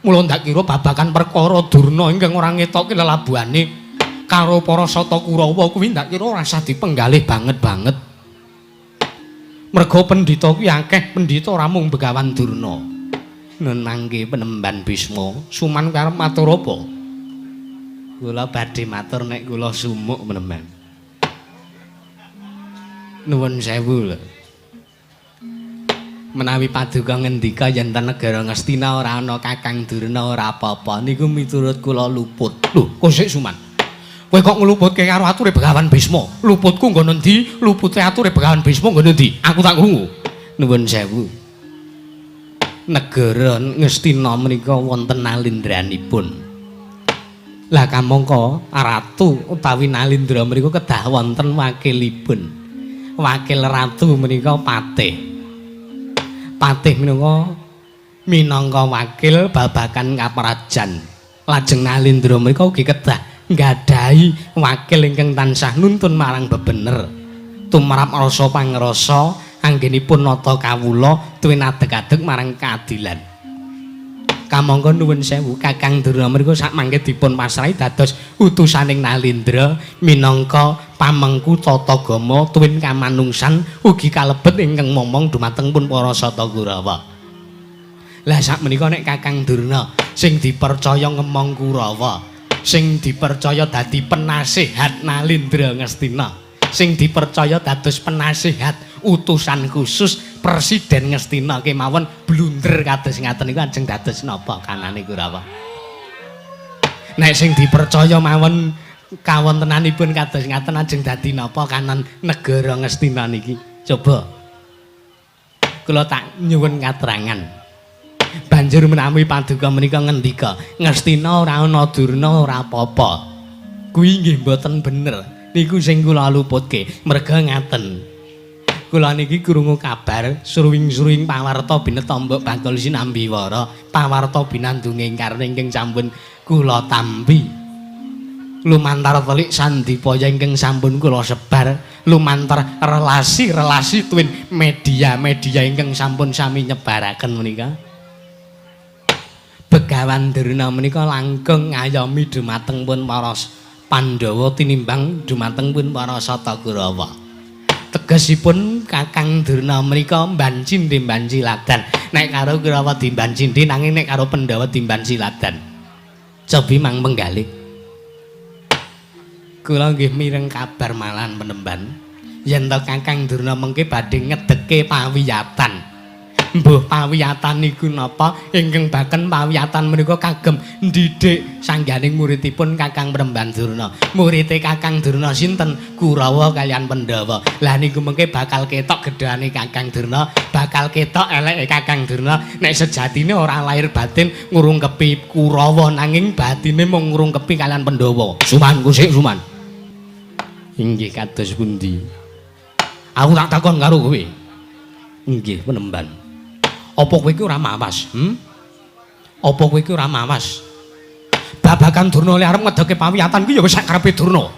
S1: Mula ndak kira babagan perkara Durna ingkang ora ngetoke lelabuhane karo para Sata Kurawa kuwi ndak kira ora usah dipenggalih banget-banget. Merga pendhita kuwi akeh, pendhita ora mung Begawan Durna. Nun mangke penemban Bisma, Suman kuwi arep matur apa? Kula badhe matur nek kula sumuk penemban. Nuwun sewu lho. Menawi paduka ngendika yen ten negara Ngastina ora ana Kakang Durna ora apa-apa, niku miturut kula luput. Lho, kok sik Suman? Kowe kok ngluputke karo ature Begawan Bisma? Luputku nggon endi? Lupute ature Begawan Bisma nggon endi? Aku tak krungu. Nuwun sewu. Negara Ngastina menika wonten nalindranipun. Lah kamangka ratu utawi nalindra mriku kedah wonten wakilipun. Wakil ratu menika patih. Patih minangka minangka wakil babagan kaprajan. Lajeng nalindra menika ugi kedah nggadahi wakil ingkang tansah nuntun marang bebener. Tumrap rasa pangrasa anggenipun nata kawula tuwin adeg-adeg marang keadilan. Kamangka nuwun sewu Kakang Durna mriku sakmangke dipun pasrahi dados utusaning Nalindra minangka pamengku tata gama tuwin kamanungsan ugi kalebet ingkang momong dumateng pun para Sata Kurawa. Lah sakmenika nek Kakang Durna sing dipercaya ngemong Kurawa, sing dipercaya dadi penasihat Nalindra Ngastina, sing dipercaya dados penasihat utusan khusus Presiden Ngastina kemawon blunder kados ngaten niku ajeng dados napa kanane Kurawa? Nek sing dipercaya mawon kawontenanipun kados ngaten ajeng dadi napa kanan negara Ngastina niki? Coba kula tak nyuwun katerangan. Banjur menawi paduka menika ngendika Ngastina ora ana Durna ora apa-apa. Kuwi nggih mboten bener. Niku sing kula luputke. Merga ngaten. Kula niki krungu kabar sruwing-sruwing pawarta binetombok bakul sinambiwara, pawarta binandunging karna ingkang sampun kula tampi. Lumantar telik sandipaya ingkang sampun kula sebar, lumantar relasi-relasi tuwin media-media ingkang sampun sami nyebaraken menika. Begawan Durna menika langkung ngayomi dumateng pun para Pandhawa tinimbang dumateng pun para Sata Kurawa. Tegesipun Kakang Durna menika mban cindhe mban siladan. Nek karo Kurawa dimban cindhe nanging nek karo Pandhawa dimban siladan. Cobi mang penggalih. Kula nggih mireng kabar malahan penemban yen to Kakang Durna mengke badhe ngedeke pawiyatan. Mbuh pawiyatan niku napa? Ingkang baken pawiyatan menika kagem ndidik sangganing muridipun Kakang Premban Durna. Murite Kakang Durna sinten? Kurawa kaliyan Pandhawa. Lah niku mengke bakal ketok gedhane Kakang Durna, bakal ketok eleke Kakang Durna. Nek sejatine ora lahir batin ngurungkepi Kurawa, nanging batine mung ngurungkepi kaliyan Pandhawa. Suman kusik Suman. Inggih kados pundi? Aku tak takon karo kowe. Inggih penemban. Apa kowe iki ora mawas? Hmm? Apa kowe iki ora mawas? Babakan Durna le arep ngedeke pawiyatan kuwi ya wis sak karepe Durna.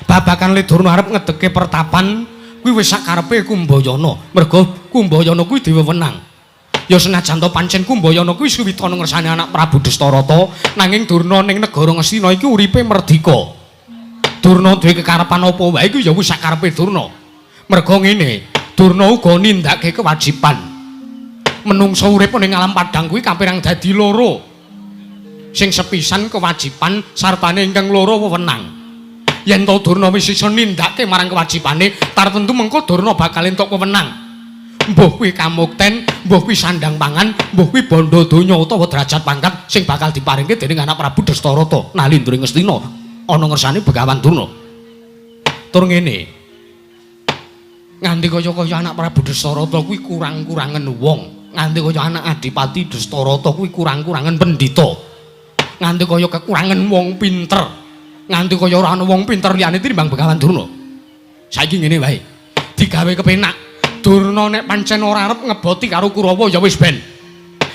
S1: Babakan le Durna arep ngedeke pertapan kuwi wis sak karepe Kumbayana. Mergo Kumbayana kuwi dhewe wenang. Ya senajan to pancen Kumbayana kuwi suwitana ngersane anak Prabu Destarata, nanging Durna ning negara Ngastina iki uripe merdika. Durna duwe kekarepan apa wae iku ya wis sak karepe Durna. Mergo ngene, Durna uga nindakake kewajiban. Menungsa urip ning alam padhang kuwi kapirang dadi loro. Sing sepisan kewajiban sartane ingkang loro wewenang. Yen to Durna wis iso nindakake marang kewajibane, tartentu mengko Durna bakal entuk wewenang. Mbuh kuwi kamukten, mbuh kuwi sandang pangan, mbuh kuwi bondo donya utawa derajat pangkat sing bakal diparingke dening anak Prabu Destarata Nalindra Ngastina ana ngersane Begawan Durna. Tur ngene. Nganti kaya-kaya anak Prabu Destarata kuwi kurang-kurangen wong. Nganti kaya anak Adipati Destarata kuwi kurang-kurangen pendhita. Nganti kaya kekurangan wong pinter. Nganti kaya ora ana wong pinter liyane tinimbang Begawan Durna. Saiki ngene wae. Digawe kepenak. Durna nek pancen ora arep ngeboti karo Kurawa ya wis ben.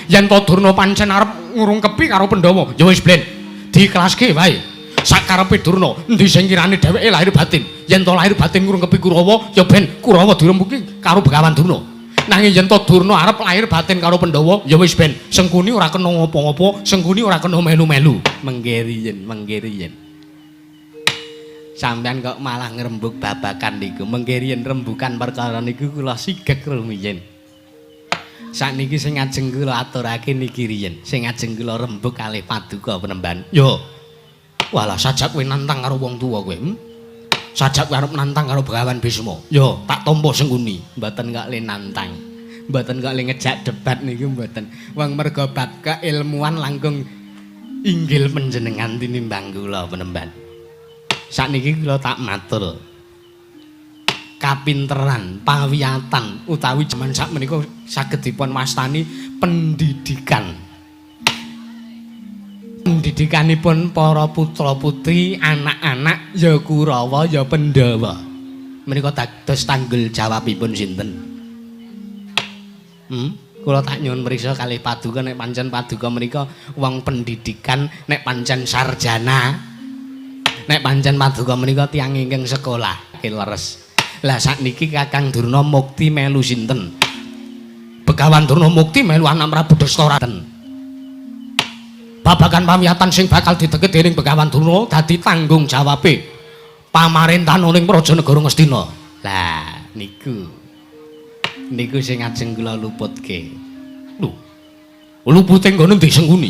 S1: Yen to Durna pancen arep ngurungkepi karo Pandhawa ya wis ben. Diiklaske wae. Sakarepe Durna, endi sing kirane dheweke lahir batin. Yen to lahir batin ngurungkepi Kurawa ya ben Kurawa dirembuki karo Begawan Durna. Nanging yen to Durna arep lahir batin karo Pandhawa ya wis ben. Sengkuni ora kena ngopo-ngopo, Sengkuni ora kena melu-melu. Mengke riyen, mengke riyen. Sampeyan kok malah ngrembug babakan niku. Mengke riyen rembukan perkara niku kula sigek rumiyin. Sakniki sing ajeng kula aturake niki riyen, sing ajeng kula rembug kalih paduka penemban. Yo. Walah sajak kowe nantang karo wong tuwa kowe. Hmm? Sajak kowe arep nantang karo Begawan Bisma. Yo, tak tampa Sengkuni. Mboten kok le nantang. Mboten kok le ngejak debat niku mboten. Wong mergo bab keilmuan langkung inggil panjenengan tinimbang kula penemban. Sakniki kula tak matur. Kapinteran, pawiyatan utawi jaman sakmenika saged dipun wastani pendidikan. Pendidikanipun para putra-putri, anak-anak ya Kurawa ya Pandhawa. Menika dados tanggul jawabipun sinten? Hmm? Kula tak nyuwun mriksa kalih paduka nek pancen paduka menika wong pendidikan, nek pancen sarjana. Nek pancen paduka menika tiyang ingkang sekolah, leres. Lah sakniki Kakang Durna mukti melu sinten? Begawan Durna mukti melu anak Prabu Destarata. Babagan pawiyatan sing bakal dideket dening Begawan Durna dadi tanggung jawabe pamarentahan ning Praja Negara Ngastina. Lah niku. Niku sing ajeng kula luputke. Lho. Lupute nggone ndi Sengkuni?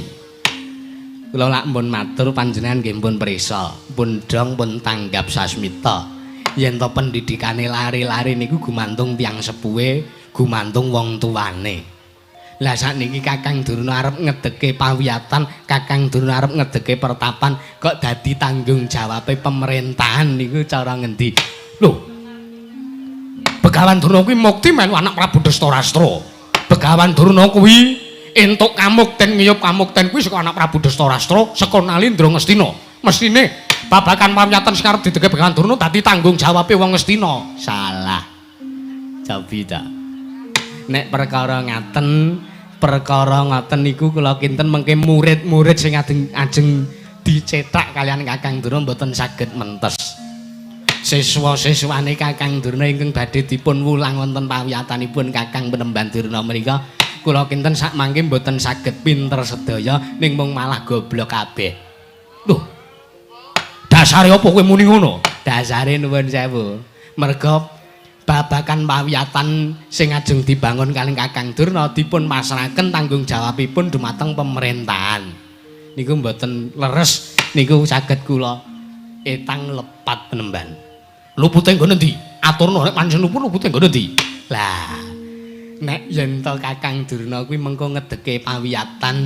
S1: Kula lak mpun matur panjenengan nggih mpun prisa, pun dong pun tanggap sasmita. Yen to pendidikane lare-lare niku gumantung tiyang sepuhe, gumantung wong tuwane. Lah sakniki Kakang Durna arep ngedeke pawiyatan, Kakang Durna arep ngedeke pertapan, kok dadi tanggung jawabe pemerintahan niku cara ngendi? Lho. Begawan Durna kuwi mukti melu anak Prabu Destarastra. Begawan Durna kuwi entuk kamukten ngiyup kamukten kuwi saka anak Prabu Destarastra saka Nalindra Ngastina. Mestine babagan pawiyatan sing arep dideke Begawan Durna dadi tanggung jawabe wong Ngastina. Salah. Cobi ta. Nek perkara ngaten, perkara ngaten niku kula kinten mengke murid-murid sing ajeng dicetak kaliyan Kakang Durna mboten saged mentes. Siswa-siswane Kakang Durna ingkang badhe dipun wulang wonten pawiyatanipun Kakang Penemban Durna menika kula kinten sak mangke mboten saged pinter sedaya ning mung malah goblok kabeh. Lho. Dasare apa kowe muni ngono? Dasare nuwun sewu. Merga babakan pawiyatan sing ajeng dibangun kalih Kakang Durna dipun pasrahaken tanggung jawabipun dumateng pemerintahan. Niku mboten leres, niku saged kula etang lepat penemban. Lupute nggon endi? Aturna nek pancen luput lupute nggon endi? Lah, Nek yen to Kakang Durna kuwi mengko ngedeke pawiyatan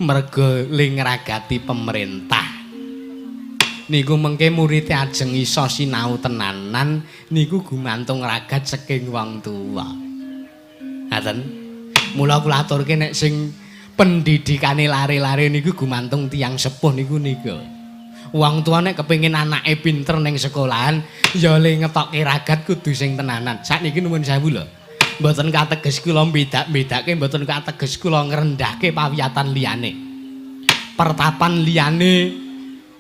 S1: merga le ngragati pemerintah. Niku mengke murite ajeng iso sinau tenanan niku gumantung ragat saking wong tuwa. Ngaten. Mula kula aturke nek sing pendidikane lare-lare niku gumantung tiyang sepuh niku niku. Wong tuwa nek kepengin anake pinter ning sekolahan ya le ngetokke ragat kudu sing tenanan. Sakniki nuwun sewu lho. Mboten kateges kula mbedak-mbedake, mboten kateges kula ngrendahke pawiyatan liyane. Pertapan liyane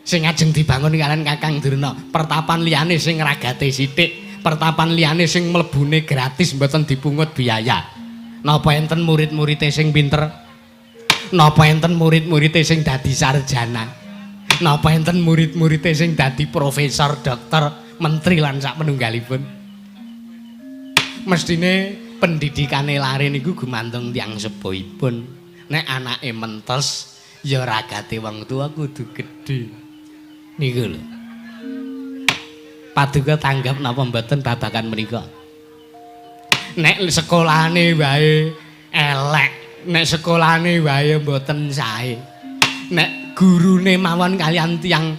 S1: sing ajeng dibangun kalian Kakang Durna, pertapan liyane sing ragate sithik, pertapan liyane sing mlebune gratis mboten dipungut biaya. Napa enten murid-muride sing pinter? Napa enten murid-muride sing dadi sarjana? Napa enten murid-muride sing dadi profesor, dokter, menteri lan sak penunggalipun? Mestine pendidikane lare niku gumantung tiyang sepuhipun. Nek anake mentes ya ragate wong tuwa kudu gedhe. Niku lho. Paduka tanggap napa mboten babagan menika? Nek sekolahane wae elek, nek sekolahane wae mboten sae. Nek gurune mawon kalian tiyang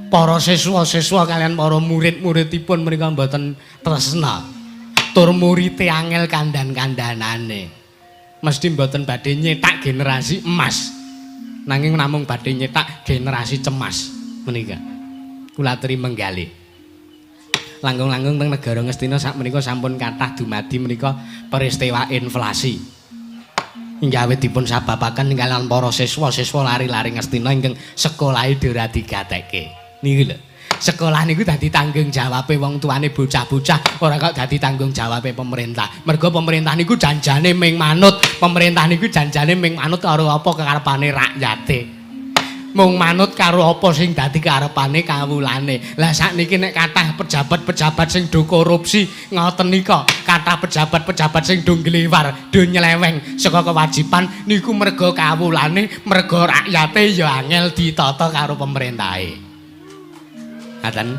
S1: para siswa-siswa kalian para murid-muridipun menika mboten tresna. Tur murite angel kandan-kandanane. Mesti mboten badhe nyetak generasi emas. Nanging namung badhe nyetak generasi cemas menika. Kula aturi menggalih. Langkung-langkung teng negara Ngastina sakmenika sampun kathah dumadi menika peristiwa inflasi. Inggih awit dipun sababaken kalian para siswa-siswa lari-lari Ngastina ingkang sekolahe ora digatekke. Niku lho. Sekolah niku dadi tanggung jawabe wong tuane bocah-bocah, ora kok dadi tanggung jawabe pemerintah. Mergo pemerintah niku janjane ming manut, pemerintah niku janjane ming manut karo apa kekarepane rakyate. Mung manut karo apa sing dadi karepane kawulane. Lah sakniki nek kathah pejabat-pejabat sing do korupsi ngoten nika, kathah pejabat-pejabat sing do nglewar, do nyeleweng saka kewajiban niku mergo kawulane, mergo rakyate ya angel ditata karo pemerintahe. Ngaten.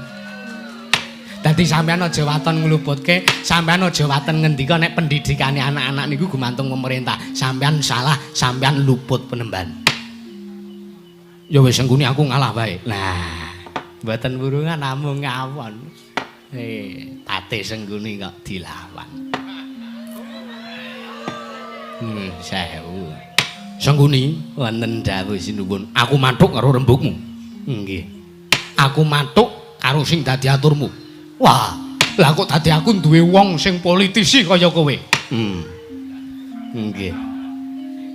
S1: Dadi sampean aja waton ngluputke, sampean aja waton ngendika nek pendidikane anak-anak niku gumantung pemerintah. Sampean salah, sampean luput penemban. Ya wis enggune aku ngalah wae. Lah, mboten wurungan namung ngawon. Pate Sengguni kok dilawan. Sewu. Sengguni wonten dawuh sinuwun, aku mathuk karo rembugmu. Nggih. Aku mathuk karo sing dadi aturmu. Wah, lah kok dadi aku duwe wong sing politisi kaya kowe. Nggih.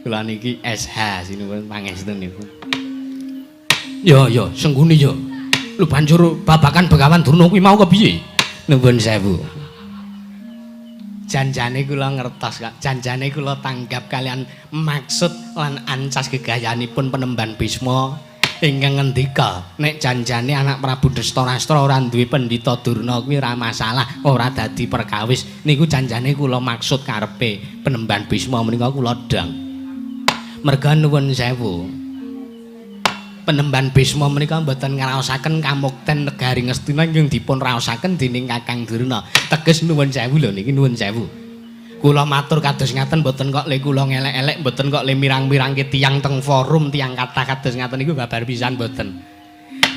S1: Kula niki SH sinuwun pangestunipun. Ya, ya, Sengguni ya. Lu banjur babakan Begawan Durna kuwi mau kepiye? Nuwun sewu. Janjane kula ngertos kok. Janjane kula tanggap kalian maksud lan ancas gegayanipun Penemban Bisma ingkang ngendika nek janjane anak Prabu Destarastra ora duwe pendhita Durna kuwi ora masalah, ora dadi perkawis. Niku janjane kula maksud karepe Penemban Bisma menika kula dang. Merga nuwun sewu. Penemban Bisma menika mboten ngraosaken kamukten negari Ngastina ingkang dipun raosaken dening Kakang Durna. Teges nuwun sewu lho niki nuwun sewu. Kula matur kados ngaten mboten kok le kula ngelek-elek, mboten kok le mirang-mirangke tiyang teng forum tiyang kathah kados ngaten niku babar pisan mboten.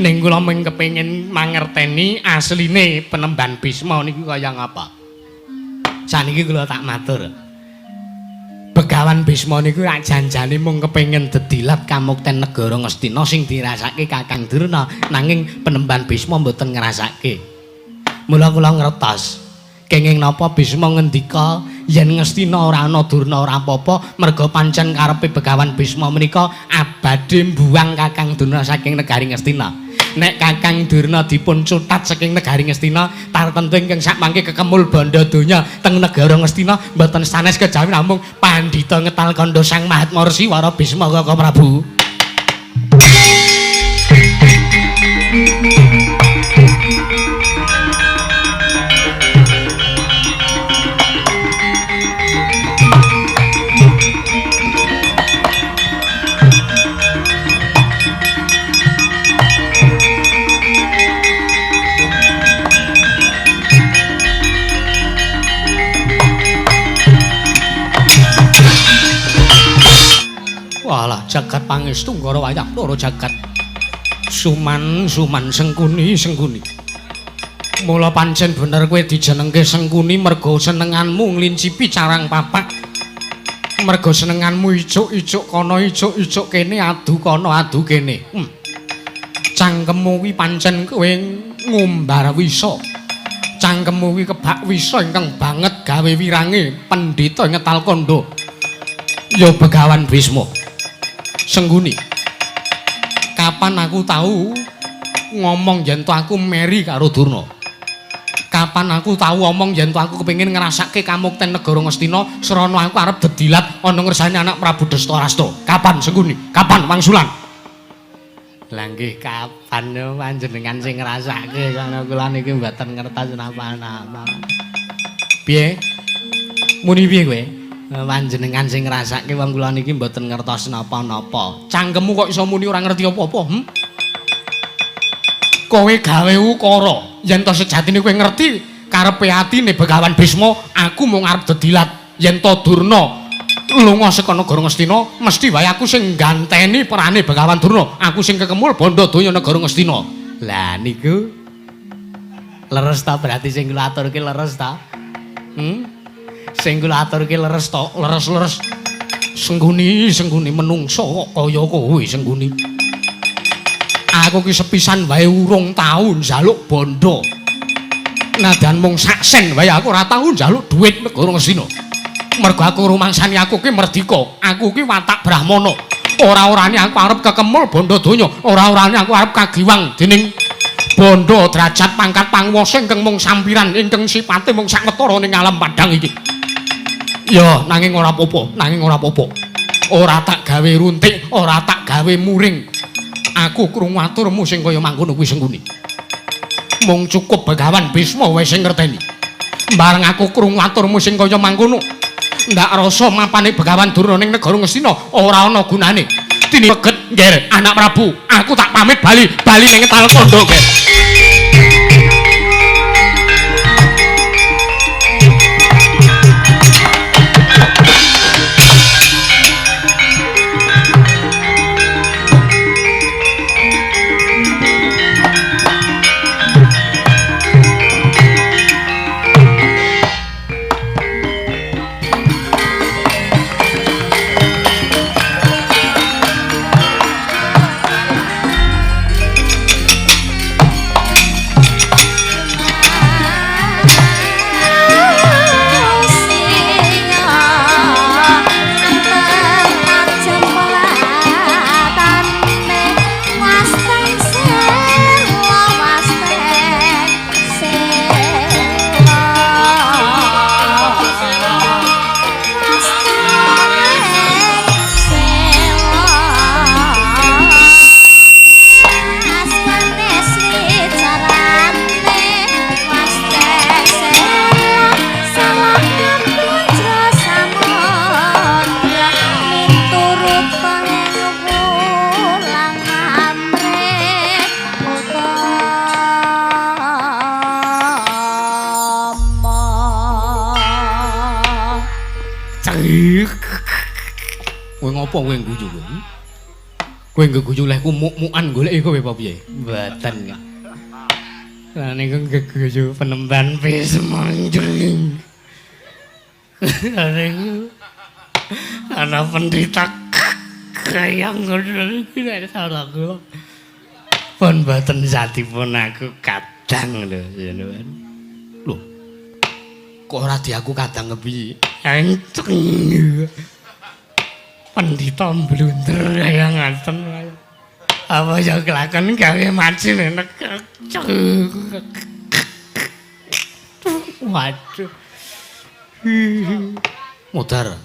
S1: Ning kula mung kepengin mangerteni asline Penemban Bisma niku kaya ngapa. Saniki kula tak matur. Begawan Bisma niku rak janjane mung kepengin dedilat kamukten negara Ngastina sing dirasake Kakang Durna, nanging Penemban Bisma mboten ngrasake. Mula kula ngertos kenging napa Bisma ngendika yen Ngastina ora ana Durna ora apa-apa, merga pancen karepe Begawan Bisma menika abade mbuang Kakang Durna saking negari Ngastina. Nek Kakang Durna dipun cutat saking negari Ngastina, tartemtu ingkang sakmangke kekemul bandha donya teng negara Ngastina mboten sanes kejawi namung pandhita ngetal kandha Sang Mahatma Resi Wara Bisma Kaka Prabu. Alah, jagat pangestu nggara wayah loro jagat. Suman, Suman Sengkuni, Sengkuni. Mula pancen bener kowe dijenengke Sengkuni merga senenganmu nglincipi carang papak. Merga senenganmu icuk-icuk kono icuk-icuk kene adu kono adu kene. Cangkemmu kuwi pancen kowe ngumbar wisa. Cangkemmu kuwi kebak wisa ingkang banget gawe wirange pendhita ngetal kandha. Ya Begawan Bisma. Sengguni. Kapan aku tahu ngomong yen to aku meri karo Durna? Kapan aku tahu omong yen to aku kepengin ngrasake kamukten negara Ngastina srana aku arep dedilat ana ngersane anak Prabu Destarastra? Kapan Sengguni? Kapan wangsulan? Lah nggih kapan yo panjenengan sing ngrasake kana kula niki mboten ngertos napa-napa. Piye? Muni piye kowe? Panjenengan sing ngrasake wong kula niki mboten ngertos napa-napa. Cangkemmu kok iso muni ora ngerti apa-apa, Kowe gawe ukara. Yen to sejatine kowe ngerti karepe atine Begawan Bisma, aku mung arep dedilat. Yen to Durna lunga saka negara Ngastina, mesti wae aku sing ganteni perane Begawan Durna. Aku sing kekemul bondo donya negara Ngastina. Lah niku leres ta berarti sing kula aturke leres ta? Sing kula aturke leres to, leres-leres. Sengguni, Sengguni menungso kok kaya kowe Sengguni. Aku ki sepisan wae urung tau njaluk bondo. Nadan mung sak sen wae aku ora tau njaluk dhuwit negara Ngastina. Mergo aku rumangsani aku ki merdika, aku ki watak brahmana. Ora-orane aku arep kekemul bondo donya, ora-orane aku arep kagiwang dening bondo derajat pangkat panguwasa ingkang mung sampiran ingkang sipate mung sawetara ning alam padhang iki. Ya, nanging ora apa-apa, nanging ora apa-apa. Ora tak gawe runtik, ora tak gawe muring. Aku krungu aturmu sing kaya mangkono kuwi Sengguni. Mung cukup Begawan Bisma wae sing ngerteni. Bareng aku krungu aturmu sing kaya mangkono, ndak rasa mapane Begawan Durna ning negara Ngastina ora ana gunane. Dene peget, Ngger, anak Prabu, aku tak pamit bali, bali ning Tal Kandha, Ngger. Kowe ngopo kowe ngguyu kowe? Kowe ngguyu lehku muk-mukan goleki kowe apa piye? Mboten. Lah niku ngguyu penemban Bisma njring. Lah niku ana pendhita kaya ngono iki nek salah kula. Pun mboten satipun aku kadang lho jenengan. Lho. Kok ora diaku kadang kepiye? Enceng. Pendhita mblunder kaya ngaten. Apa ya kelakon gawe maju nek. Waduh. Modar.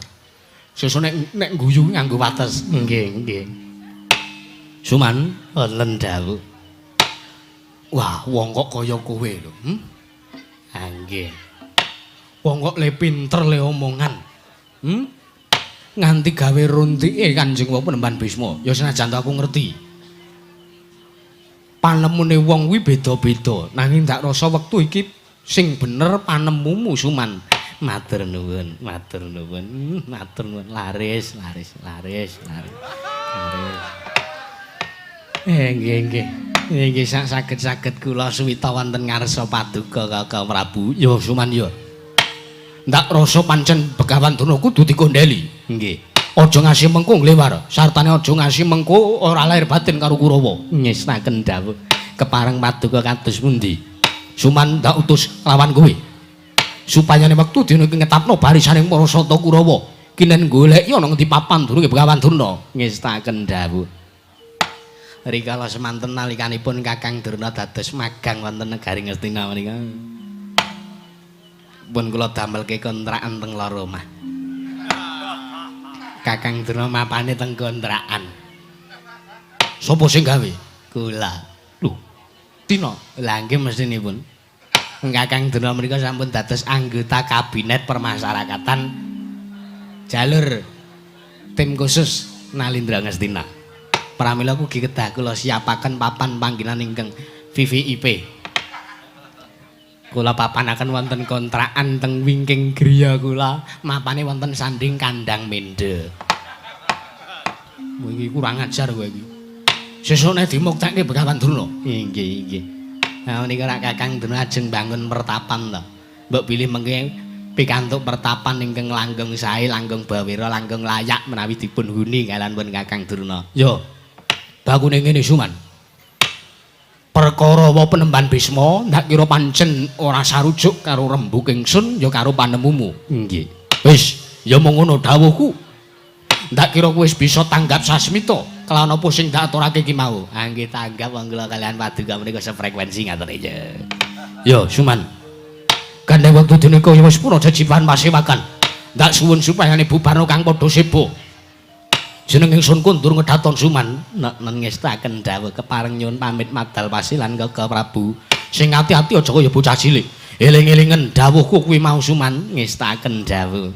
S1: Sesuk nek guyu nganggo wates. Nggih, nggih. Suman wonten dawuh. Wah, wong kok kaya kowe lho, Ah nggih. Wong kok le pinter le omongan. Nganti gawe runtike Kanjeng Penemban Bisma. Ya senajan aku ngerti. Panemune wong kuwi beda-beda, nanging ndak rasa wektu iki sing bener panemumu Suman. Matur nuwun, matur nuwun, matur nuwun. Laris, laris, laris, laris. Laris. Nggih, nggih. Nggih saged-saged kula suwita wonten ngarsa paduka Kakang Prabu. Ya Suman ya. Ndak rasa pancen Begawan Durna kudu dikondheli. Nggih. Aja ngasi mengko nglewar, sartane aja ngasi mengko ora lahir batin karo Kurawa. Ngestaken dawuh kepareng paduka kados pundi? Suman ndak utus lawan kowe. Supayane wektu dina iki ngetapno barisaning para sata Kurawa. Kinen goleki ana ngendi papan durunge Begawan Durna. Ngestaken dawuh. Rikala semanten nalikanipun Kakang Durna dados magang wonten negari Ngastina menika. Pun kula damelke kontrakan teng loro omah. Kakang Durna mapane teng kontrakan. Sopo sing gawe? Kula. Lho, Tina. Lah nggih mestinipun. Kakang Durna menika sampun dados anggota kabinet permasyarakatan jalur tim khusus Nalindra Ngastina. Pramila ugi kedah kula siapaken papan panggenan ingkang VVIP. Kula papanaken wonten kontrakan teng wingking griya kula, mapane wonten sanding kandang mende. Iki kurang ajar kowe iki. Sesuk nek dimuktekke Begawan Durna. Inggih, inggih. Nah menika rak Kakang Durna ajeng bangun pertapan to. Mbok bilih mengke pikantuk pertapan ingkang langgeng sae, langgeng bawira, langgeng layak menawi dipun huni kalian pun Kakang Durna. Yo. Bakune ngene Suman. Perkara wa penemban Bisma ndak kira pancen ora sarujuk karo rembug ingsun ya karo panemumu. Nggih. Wis, ya mung ngono dawuhku. Ndak kira kowe wis bisa tanggap sasmita kelawan apa sing dak aturake iki mau. Ah nggih tanggap wong kula kalian paduka menika sefrekuensi ngaten iki. Yo Suman. Gandeng wektu dene kaya wis pura jejiban pasewakan. Ndak suwun supayane bubarno kang padha sebo. Jeneng ingsun kundur ngedhaton Suman. Nek ngestaken dawuh kepareng nyuwun pamit madal pasilan Kaka Prabu. Sing ati-ati aja kaya bocah cilik. Eling-elingen dawuhku kuwi mau Suman, ngestaken dawuh.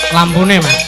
S1: Lampune, Mas.